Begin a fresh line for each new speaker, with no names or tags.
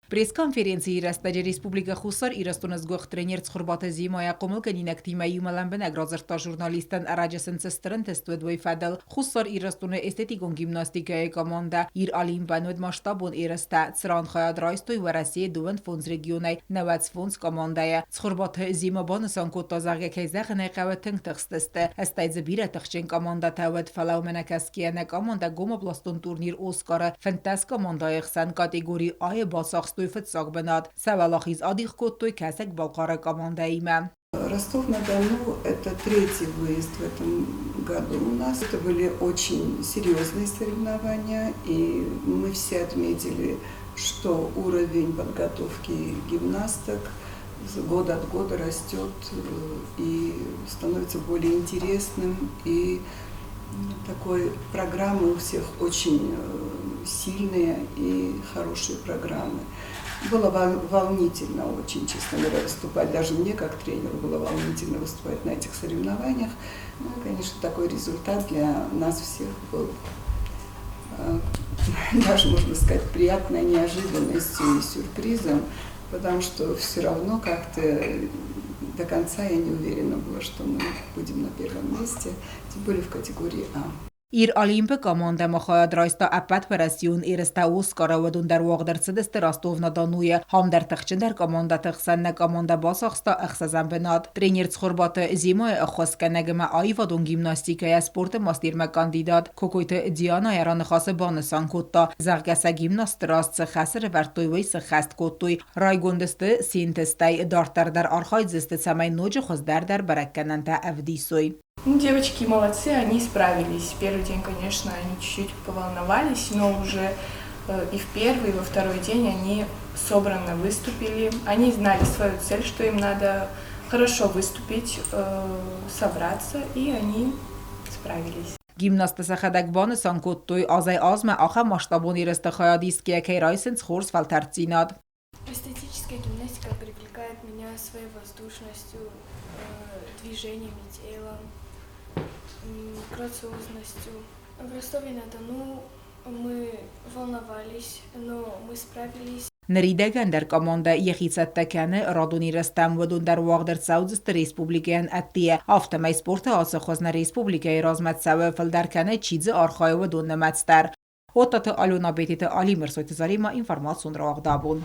Пресс-конференцийы рӕстӕджы Республикӕ Хуссар Ирыстоны сгуыхт тренер Цхуырбаты Зима йӕ хъомылгӕнинӕгтимӕ иумӕ лӕмбынӕг радзырдта журналисттӕн, ӕрӕджы сын цы стыр ӕнтыст уыд, уый фӕдыл. Хуссар Ирыстоны эстетикон гимнастикӕйы командӕ Ир-Олимп-ӕн уыд масштабон ерыстӕ, цыран хайад райстой Уӕрӕсейы 25 регионӕй 95 командӕйы. Цхуырбаты Зима банысан кодта, зӕгъгӕ, кӕй зӕгъын ӕй хъӕуы, тынг тыхстысты. Стӕй дзы бирӕ тыхджын командӕтӕ уыд, фӕлӕ уымӕ нӕкӕсгӕйӕ нӕ командӕ гом областон турнир «Оскар»-ы 15 командӕйы хсӕн категори А-йы бацахстой фыццаг бынат. Сӕ уӕлахиз адих кодтой Кӕсӕг-Балхъары командӕимӕ.
Ростов-на-Дону – это третий выезд в этом году у нас. Это были очень серьезные соревнования, и мы все отметили, что уровень подготовки гимнасток год от года растет и становится более интересным. И такой программы у всех очень сильные и хорошие программы. Было волнительно очень, честно говоря, выступать. Даже мне, как тренеру, было волнительно выступать на этих соревнованиях. Ну и, конечно, такой результат для нас всех был, даже, можно сказать, приятной неожиданностью и сюрпризом, потому что все равно как-то до конца я не уверена была, что мы будем на первом месте, тем более в категории А.
Ир-Олимп-ы командӕ ма хайад райста ӕппӕтуӕрӕсеон ерыстӕ «Оскар»-ы, уыдон дӕр уагъд ӕрцыдысты Ростов-на-Донуйы. Ам дӕр тыхджындӕр командӕты хсӕн нӕ командӕ бацахста ӕхсӕзӕм бынат. Тренер Цхуырбаты Зимайы ӕххуысгӕнӕг ӕмӕ аивадон гимнастикӕйӕ спорты мастермӕ кандидат Кокойты Диана йӕ раныхасы банысан кодта, зӕгъгӕ сӕ гимнастты раз цы хӕс ӕрӕвӕрдтой, уый сыххӕст кодтой. Райгонд сты се нтыстӕй, дарддӕр дӕр архайдзысты, цӕмӕй ноджы хуыздӕр дӕр бӕрӕггӕнӕнтӕ ӕвдисой.
Ну, девочки молодцы, они справились. Первый день, конечно, они чуть-чуть поволновались, но уже и в первый, и во второй день они собранно выступили. Они знали свою цель, что им надо хорошо выступить, собраться, и они справились.
Гимнастты сӕхӕдӕг банысан кодтой, азӕй-азмӕ ахӕм масштабон ерысты хайадисгӕйӕ кӕй райсынц хорз фӕлтӕрддзинад.
Эстетическая гимнастика привлекает меня своей воздушностью, движениями тела, грациозностью. В Ростове-на-Дону мы волновались, но мы справились.
Ныридӕгӕн дӕр командӕ йӕхи цӕттӕ кӕны радон ерыстӕм, уыдон дӕр уагъд ӕрцӕудзысты республикӕйӕн ӕддейӕ. Афтӕмӕй спорты ацы хуыз нӕ республикӕйы размӕ цӕуы, фылдӕр кӕны, чи дзы архайы, уыдон нымӕц дӕр. Оттаты Алена, Бететы Али, Мырсойты Заремӕ, информацион рауагъд абон.